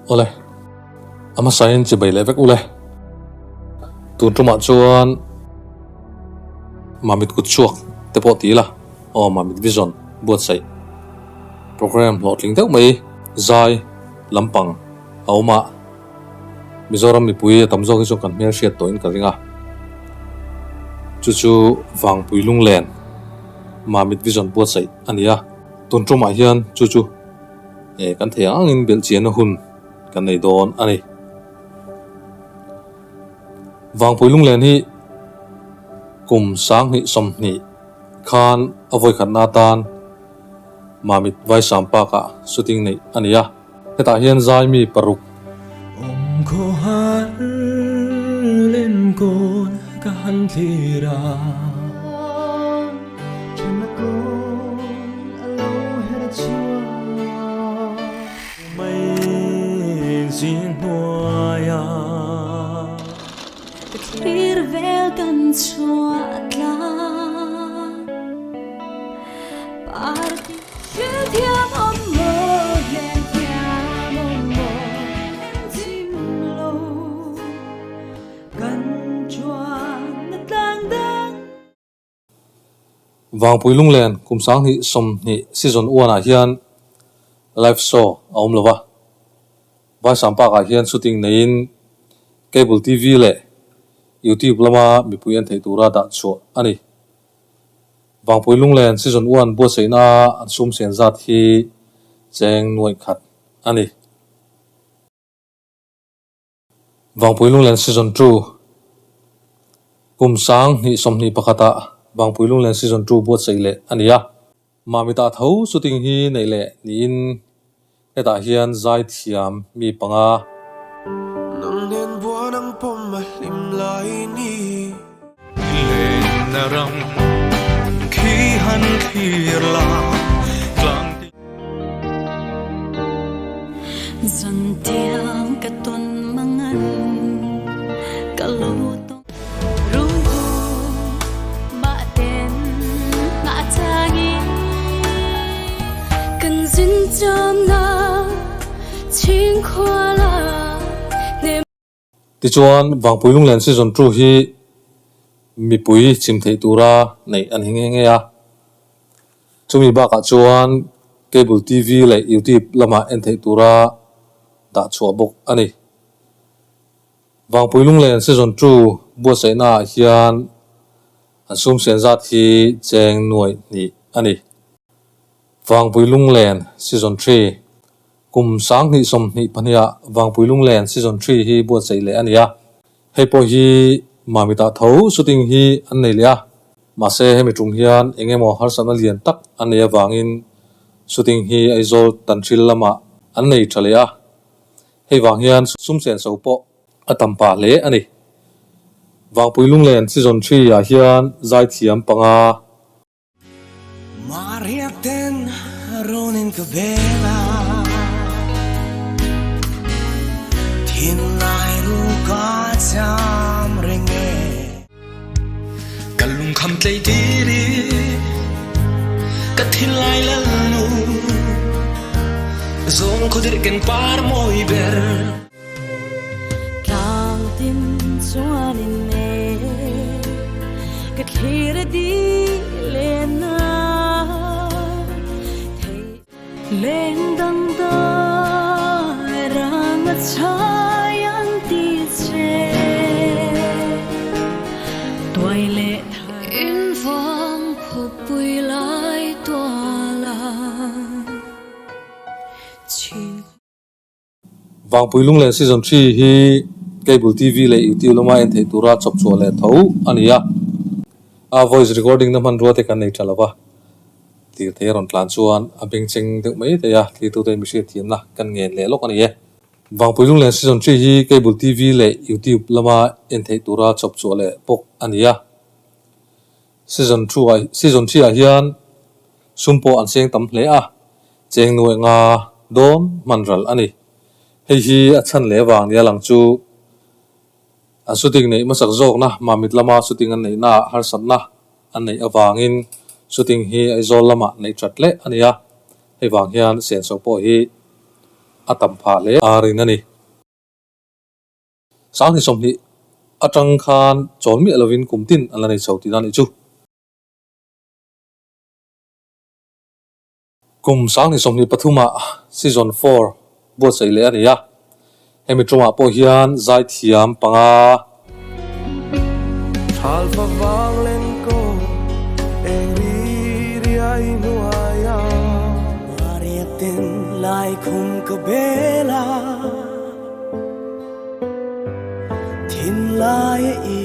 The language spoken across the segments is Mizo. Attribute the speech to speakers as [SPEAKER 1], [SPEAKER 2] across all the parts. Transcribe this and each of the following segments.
[SPEAKER 1] Awle, a hmasain chibai leh vek ule. Tun tumah chuan Mamit kut chhuak te pawh ti ila, aw Mamit Vision buatsaih program hlawhtling deuh mai zai lampang a awm a, Mizoram mipui a tam zawk hi chuan kan hmelhriat tawhin ka ring a, chu chu Vangpui Lunglen Mamit Vision buatsaih a ni a, tun tumah hian chu chu eh kan thei ang angin belh chianna hun kan nei dawn a ni. Vangpui Lunglen hi kum 20 20 khan a vawikhatna atan Mamit Vaisam Park-ah shooting neih a ni a, hetah hian zai mi paruk.
[SPEAKER 2] Awm khaw har len kawn ka han thlir a.
[SPEAKER 3] Thenna kawn a lo her chhuak.
[SPEAKER 2] Mai zing hnuaia.
[SPEAKER 4] Ka thlir vel kan chhuah tlang party. Thil thiam awm maw hlen thiam awm maw engchim lo kan chuan na tlang dang.
[SPEAKER 1] Vangpui Lunglen kum 2020 season one ah hian live show a awm lo va, Vaisam Park ah hian shooting neiin cable TV leh YouTube lama mipui en theih tura dah chhuah a ni. Vangpui Lunglen season one buatsaihna an sum sen zat hi cheng nuaih khat a ni. Vangpui Lunglen Season 2 Kum 2021 ah Vangpui Lunglen Season 2 buatsaih leh a ni a. Mamita tho shooting hi neih leh niin hetah hian zaithiam mi panga.
[SPEAKER 2] Nang nen buan ang pawm a hlim lai ni.
[SPEAKER 5] Lenna ram khi han thlir la tlang ti.
[SPEAKER 4] Zan tiang ka tawn mangan ka lo tawng. Runghu mah ten ngah changin. Kan zin chawmna chhingkhua la hnem.
[SPEAKER 1] Tichuan, Vangpui Lunglen Season 2 hi mipui chim theih tura neih a ni nghe nghe a. Chumi bakah chuan Cable TV leh YouTube lamah en theih tura dah chhuah bawk a ni. Vangpui Lunglen Season 2 buatsaihnaah hian an sum sen zat hi cheng nuaih hnih a ni. Vangpui Lunglen Season 3 Kum 2022 ah Vangpui Lunglen Season 3 hi buatsaih leh a ni a, hei pawh hi Mamitah tho shooting hi an nei leh a, mahse hemi tum hian eng emaw harsatna lian tak an nei avangin shooting hi Aizawl Tanhril lamah an nei tha leh a, hei vang hian sum senso pawh a tam pah hle a ni. Vangpui Lunglen Season 3 ah hian zaithiam panga.
[SPEAKER 2] Maria ten runin ka bela Thinlai ru ka cham reng e.
[SPEAKER 5] Ka lungkham tlei tiri ka thinlai lalnu Zawng khuadirh ken par mawi ber.
[SPEAKER 4] Tlang tin chuan in e ka thlir a di len na thei leng dang dai rang a chhai an ti che tuai leh thar. In vang khawpui lai tual a chhin.
[SPEAKER 1] Vangpui Lunglen Season 3 hi Cable TV leh YouTube lama en theih tura chawp chhuah leh tho a ni a. A voice recording na hmanrua te kan nei tha lova, tir thei a rawn tlan chuan a bengchheng deuh mai thei a, thlirtute mi hriatthiamna kan ngen leh lawk a ni e. Vangpui Lunglen Season 3 hi Cable TV leh YouTube lama en theih tura chawp chhuah leh bawk a ni a. Season 2 Season 3 ah hian sum pawh an seng tam hle a, cheng nuaih nga dawn hman ral a ni. Hei hi a chhan leh vang nia lang chu an shooting neih hmasak zawkna Mamit lama shooting an neihna ah harsatna an neih avangin shooting hi Aizawl lamah neih that leh a ni a, hei vang hian senso pawh hi a tam phah hle a rin a ni. Sanghnih sawmhnih atang khan chawl miah lovin kum tin an la nei chho tihna a nih chu. Kum 2023-ah Season 4 buatsaih leh a ni a, hemi tumah pawh hian zaithiam panga.
[SPEAKER 5] Thal favang lengkaw eng ri riai hnuaia. Riak ten lai khum ka bel a, thin lai a i.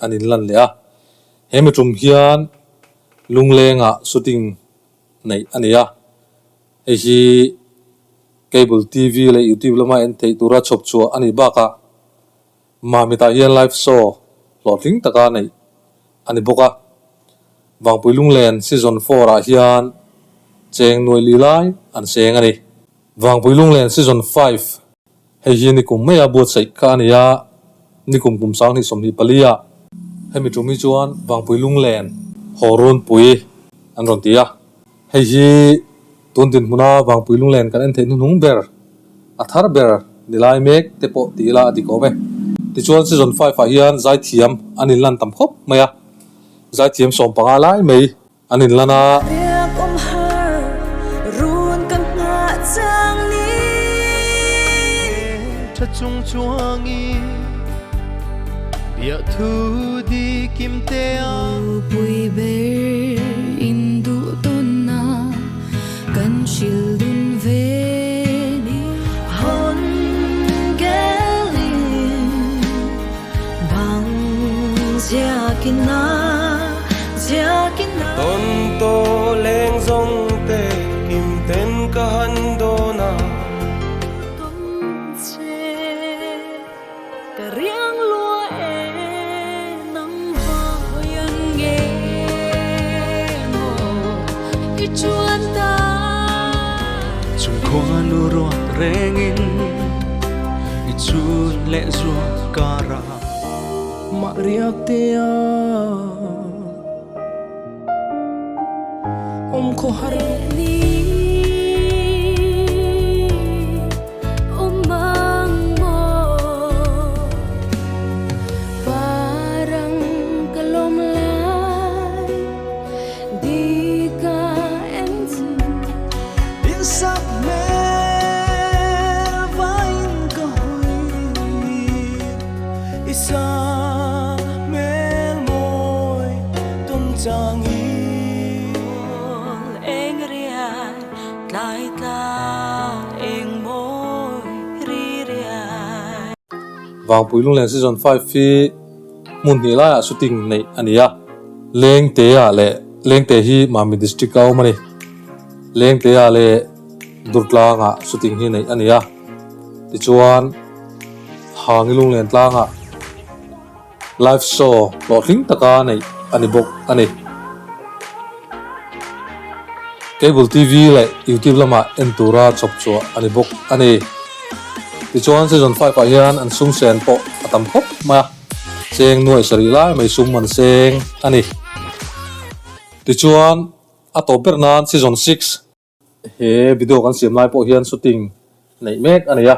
[SPEAKER 1] An inlan leh a, he mi tum hian Lunglengah shooting neih a ni a, hei hi cable TV leh YouTube lama en theih tura chhawp chhuah a nih bakah Mamitah hian live show hlawhtling taka neih a ni bawk a, Vangpui Lunglen season 4 ah hian cheng nuai li lai an seng a ni. Vangpui Lunglen season 5 Hei hi nikum maia buatsaih kha a ni a, nikum kum 2024 ah hemi tum hi chuan Vangpui Lunglen haw runpui an rawn ti a. Hei hi tun dinhmuna Vangpui Lunglen kan en theih hnuhnung ber, a thar ber ni lai mek te pawh ti ila a dik awm e. Tichuan season 5 ah hian zaithiam an inlan tam khawp mai a, zaithiam 15 lai mai An inlan a.
[SPEAKER 5] Tawn to leng zawng te kim ten ka han dawn a. Chung khua nu ruat rengin i chun leh zual kara. Mah riak te a awm khaw har.
[SPEAKER 4] Ni awm ang maw parang ka lawm lai di ka en chu.
[SPEAKER 3] Insak hmel vain ka hawi. I sa hmel mawi tawn chang i.
[SPEAKER 4] Eng riai tlai tlang eng mawi ri riai.
[SPEAKER 1] Vangpui Lunglen Season 5 hi hmun hnih laiah shooting neih a ni a, Lengtea leh Lengte hi Mami District a awm a ni. Lengtea leh Durtlangah shooting hi neih a ni a, tichuan Hangi Lunglen tlangah live show hlawhtling taka neih a ni bawk a ni. Cable TV leh YouTube lamah en tura chhawp chhuah a ni bawk a ni. Tichuan season 5 ah hian an sum sen pawh a tam khawp mai a, cheng nuai sarih lai mai sum an seng a ni. Tichuan a tawp ber nan season 6 He video kan siam lai pawh hian shooting neih mek a nei a.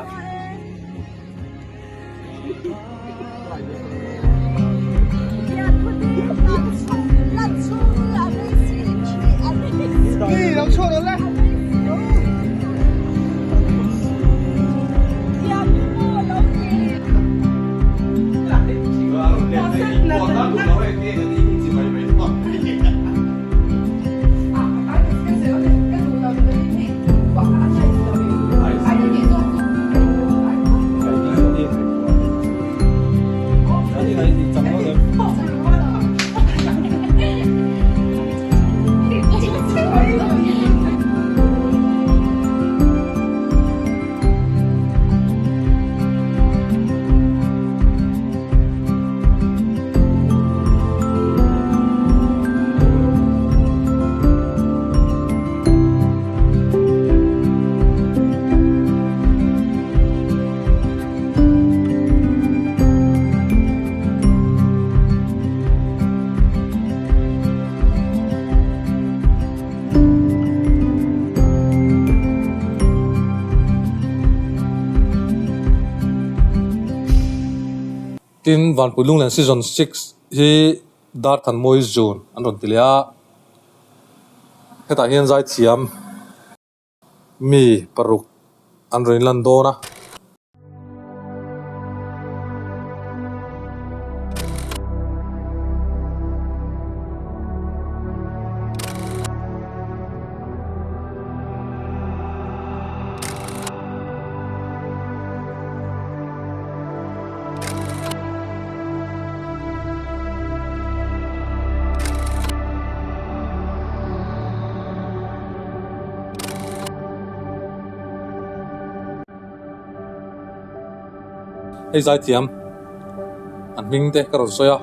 [SPEAKER 1] Tin, Vanpui Lunglen Season 6 hi Darthanmawi Zun an rawn ti leh a, hetah hian zaithiam mi paruk an rawn inlan dawn a. Hei zaithiam an hming te ka rawn sawi a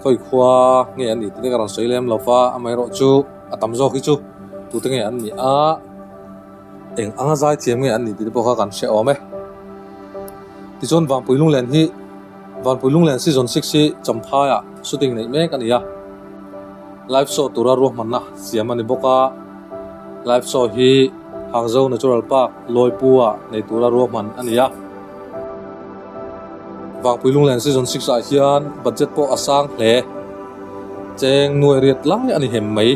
[SPEAKER 1] khawi khua nge an nih tih te ka rawn sawi lem lo va amaherawhchu a tam zawk hi chu tute nge an nih a. Eng anga zaithiam nge an nih tih te pawh kha kan hre awm e. Tichuan Vanpui Lunglen hi Vanpui Lunglen Season 6 hi Champhaiah shooting neih mek a ni a. Live show tura ruahmanna siam a ni bawk a. Live show hi Hangzhou Natural Park Lawipua nei tura ruahman a ni a. Vangpui Lunglen Season 6 ah hian budget pawh a sang hle. Cheng nuai riat lai a ni hem mai.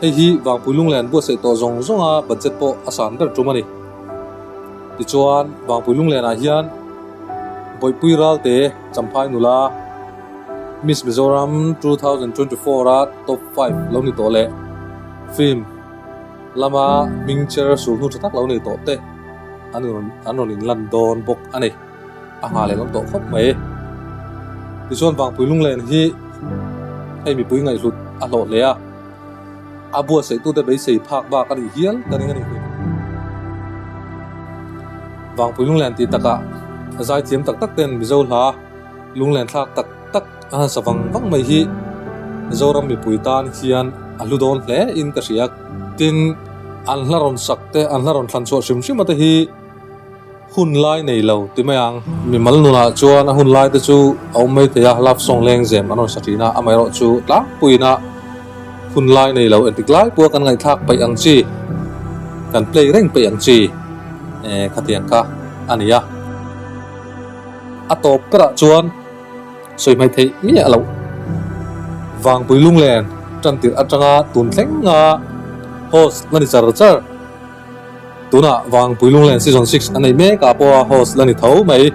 [SPEAKER 1] Hei hi Vangpui Lunglen buatsaih tawh zawng zawnga budget pawh a san ber tum a ni. Tichuan, Vangpui Lunglenah hian Bawihpui Ralte Champhai nula Miss Mizoram 2024 a top 5 lo ni tawh leh film lama hming cher sulhnu tha tak lo nei tawh te an rawn inlan dawn bawk a ni. A nghah leh awm tawh khawp mai. Tichuan Vangpui Lunglen hi hei mipui ngaihhlut a hlawh hle a, a buatsaih tute beisei phak bak a nih hial ka ring a ni. Vangpui Lunglen tih takah zaithiam tak tak ten Mizo hla lunglen thlak tak tak a han sa vang vang mai hi Zoram mipui tan hian a hlu dawn hle in ka hria. Tin, an hla rawn sak te, an hla rawn thlan chhuah hrim hrim a te hi Hun lai nei lo ti mai ang. Mimal nunah chuan a hun lai te chu a awm mai thei a, love song leng zem an rawn sa thin a, amaherawh chu tlangpuiin a hun lai nei lo entik lai pawha kan ngaihthlak peih ang chi, kan play reng peih ang chi khatiang kha a ni a. A tawp berah chuan sawi hmaih theih miah loh Vangpui Lunglen tantirh atanga tun thlenga host la ni char char. Tunah Vangpui Lunglen Season 6 a nei mek ah pawh a host la ni tho mai.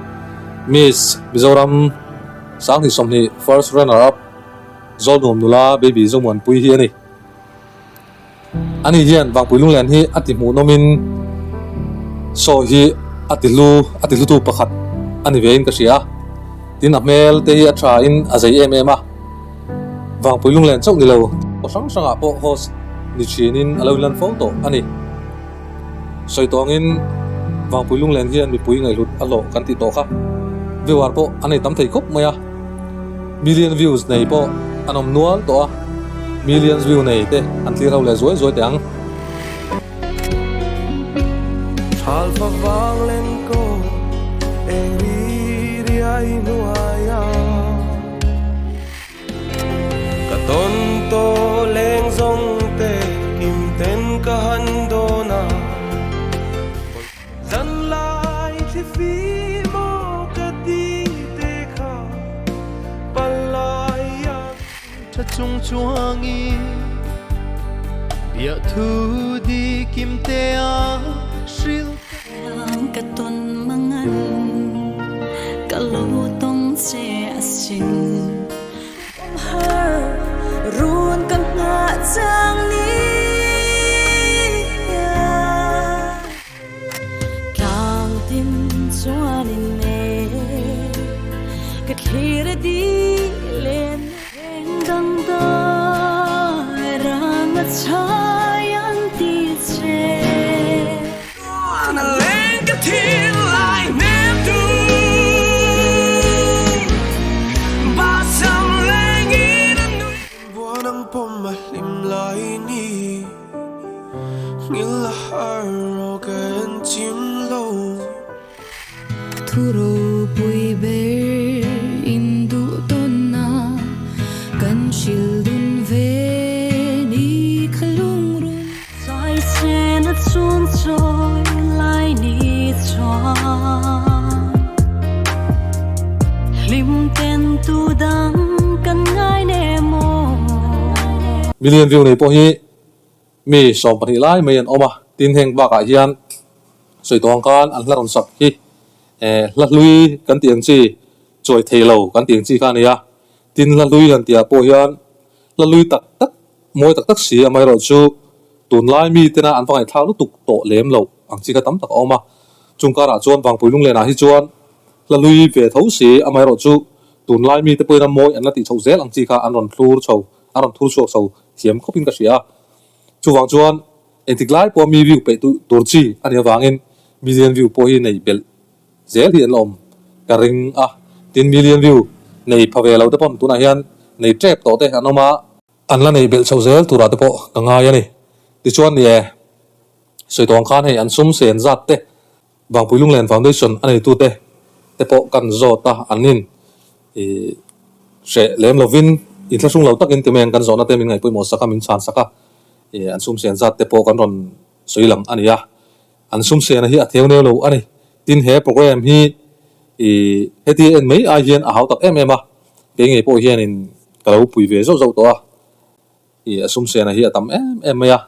[SPEAKER 1] Miss Mizoram Sanghnih 20 First Runner Up Zawlnuam nula Baby Zomuanpui hi a ni. Ani hian Vangpui Lunglen hi a ti hmuhnawmin show hi a ti hlu a ti hlutu pakhat a ni vein ka hria. Tin a hmel te hi a tha in a zei em em a. Vangpui lunglen chauh ni lo aw hrang hrangah pawh host ni thinin a lo inlan fo tawh a ni. Sawi tawngin Vangpui lunglen hian mipui ngaihhlut a hlawh kan tih tawh kha. Viewer pawh a nei tam thei khawp mai a, million views nei pawh an awm nual tawh a, millions view nei te an thlir ho leh zuai zuai teh ang.
[SPEAKER 5] Thalfa vang len ko eng ri riai hnuai a. Ka tawn to leng zawng te kim ten ka han dawn a. Zan lai thli fi maw ka ti te kha palai a.
[SPEAKER 3] Tha chung chuangin biahthu dikim te a hril
[SPEAKER 4] Ka tawn mangan ka lo tawng che asin. Awm har run ka nghah chang ni Tlang tin chuan in e ka thlir a di len Eng dang dai rang a chhai an ti che.
[SPEAKER 6] Thu ropui ber in duh tawn a, kan hrilh dun ve ni kha lung.
[SPEAKER 1] Million view nei pawh hi mi 12 lai mai an awm a, tin heng bakah hian sawi tawh ang khan an hla rawn sak hi eh hla hlui kan tih ang chi chawi thei lo kan tih ang chi kha a ni a, tin hla hlui han tihah pawh hian hla hlui tak tak mawi tak tak si amaherawhchu tunlai mi tena an va ngaihthlak lutuk tawh lem loh ang chi kha tam tak a awm a, chung karah chuan Vangpui Lunglenah hi chuan hla hlui ve tho si amaherawhchu tunlai mite pawhin a mawi an la tih chhoh zel ang chi kha an rawn thlur chho a rawn thur chhuak chho thiam khawpin ka hria a. Chuvang chuan engtik lai pawha mi view peih tur chi a nih avangin million view pawh hi nei belh zel hi an la awm ka ring a. Tin million view nei pha ve lo te pawh tunah hian nei tep tawh te an awm a. An la nei belh chho zel turah te pawh ka ngai a ni. Tichuan ni e, sawi tawh ang khan hei an sum sen zat te Vangpui Lunglen Foundation a neitute te pawh kan zawt a, an in ih hreh lem lovin inthlahrung lo takin ti mai ang kan zawhna te min ngaihpawimawh sak a, min chhan sak a, ih an sumsian zat te pawh kan rawn sawi lang a ni a, an sumsiana hi a theu neu lo a ni. Tin he program hi ih heti en mai ai hian a hau tak em em a, kei ngei pawh hianin ka lo pui ve zauh zauh tawh a. Ih a sumsena hi a tam em em mai a,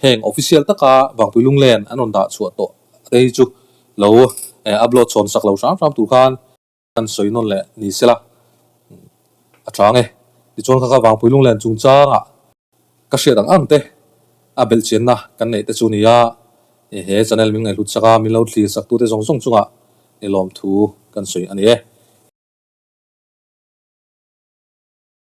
[SPEAKER 1] heng official taka Vangpui Lunglen an rawn dah chhuah tawh te hi chu lo upload chhawn sak lo hram hram tur khan kan sawi nawn leh ni sela a tha ang e. Tichuan kha kha Vangpui Lunglen chungchangah ka hriat ang ang te a belhchianna kan neih te chu ni a, he channel min ngaihhlut sak a, min lo thlir sak tute zawng zawng chungah i lawmthu kan sawi a ni e.